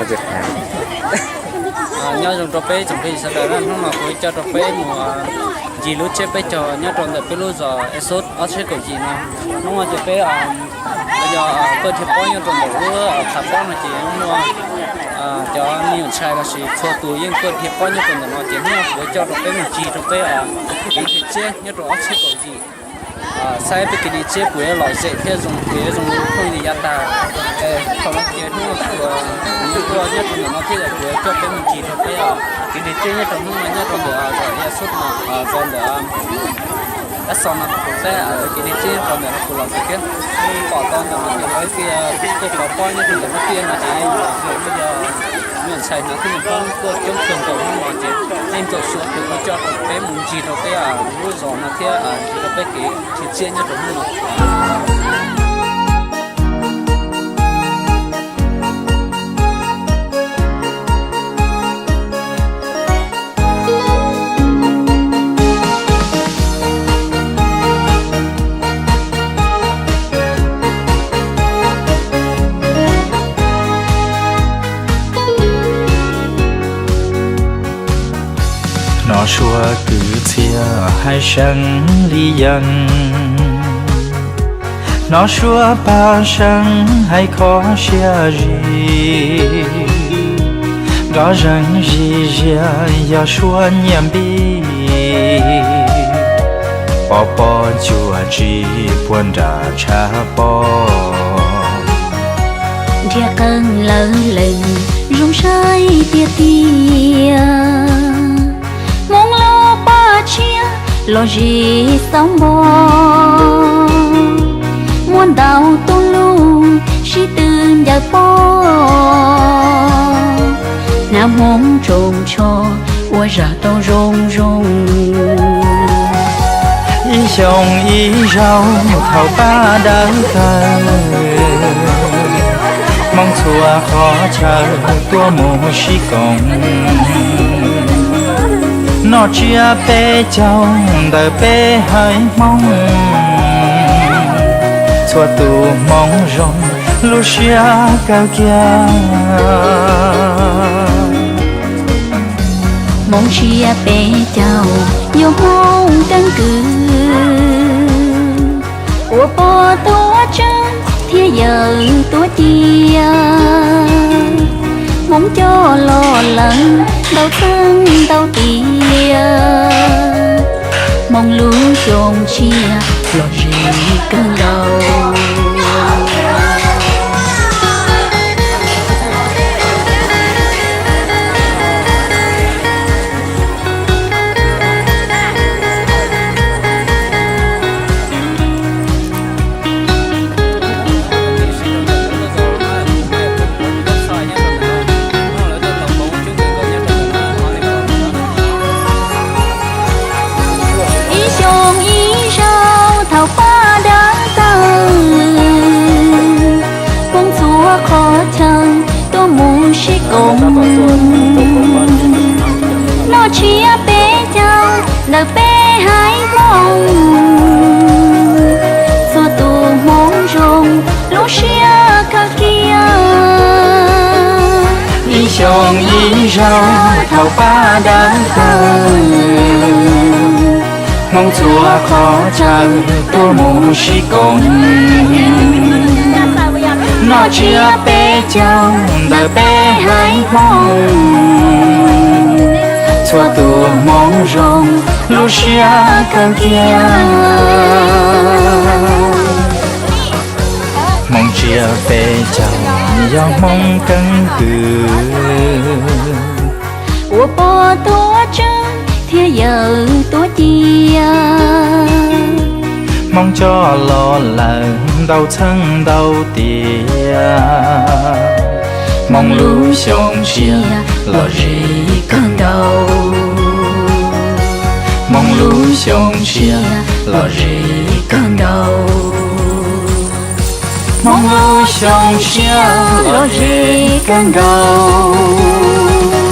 Nyob zoo rau peb tsoom phooj ywg sawv daws, hnub no kuv coj rau peb mus ncig lub tsiab peb caug nyob rau ntawm peb lub zos Exos ob txhiab kaum yim no. Hnub no ces peb yog tuaj dhia pob nyob rau ntawm lub qhov pob no ces muaj cov me nyuam ntxhais los sis txhua tus yeej tuaj dhia pob nyob rau ntawm no ces hnub no kuv coj rau peb mus ncig rau peb kev dhia tsiab nyob rau ob txhiab kaum yim, saib peb kev dhia tsiab puas yuav lom zem thiab zoo, puas yuav zoo li phooj ywg yav tag. Thaum no ces hnub no kuv tuaj nyob rau ntawm no thiab kuv yuav coj peb mus ncig rau peb kev dhia tsiab nyob rau hnub no nyob rau ntawm zos Exos no, zos ntawm Exos no kuv saib kev dhia tsiab nyob rau ntawm no kuv los ntawm thiab pom tau ntawm no ces lawv tias tuaj kov pob nyob rau ntawm lub tiaj no ces yog me nyuam ntxhais hnav thiab me phob tuaj coob kawg nkaus hnub no ces yeej txaus xyuas ces kuv coj rau peb mus ncig rau peb lub zos no thiab ncig rau peb kev dhia tsiab nyob rau hnub no. Hnov suab kwv txhiaj hais seev li yees, hnov suab paj seev hais kho siab zim, nrov zeeg zim ziab yog suab nyiaj npib, pov pob cuam tsis puag nram tshav pob. Nrhiav qee lawv lees zoo saib tiag tiag, Hmoob lub paj tshiab los zis xauv npo, muaj ntau tus lug sib tw ncaws pob, hnav Hmoob tsoos tsho ua zag tau zoo zoo. Ib xyoo ib zaug thaum paj dawb tawg, Hmoob txhua qhov chaw tuaj mus sib koom, noj tsiab peb caug ntawm peb haiv Hmoob, txhua tus Hmoob zoo lub siab kawg kiag. Hmoob tsiab peb caug yog Hmoob keeb kwm, ua pog tuav tseeb thiab yawm tuav ci, Hmoob coj los lawm ntau txheeb ntau tiam, Hmoob lub xyoo tshiab los zis kawg nkaus. Ib xyoo ib zaug thaum paj dawb tawg, Hmoob txhua qhov chaw tuaj mus sib koom, noj tsiab peb caug ntawm peb haiv Hmoob, txhua tus Hmoob zoo lub siab kawg kiag. Ib xyoo ib zaug thaum paj dawb tawg, Hmoob txhua qhov chaw tuaj mus sib koom, noj tsiab peb caug ntawm peb haiv Hmoob, txhua tus Hmoob zoo lub siab kawg kiag. Hmoob tsiab peb caug yog Hmoob keeb kwm, ua pog tuav tseeb thiab yawm tuav ci, Hmoob coj los lawm ntau txheeb ntau tiam, Hmoob lub xyoo tshiab los zis kawg nkaus, Hmoob lub xyoo tshiab los zis kawg nkaus, Hmoob lub xyoo tshiab los zis kawg nkaus.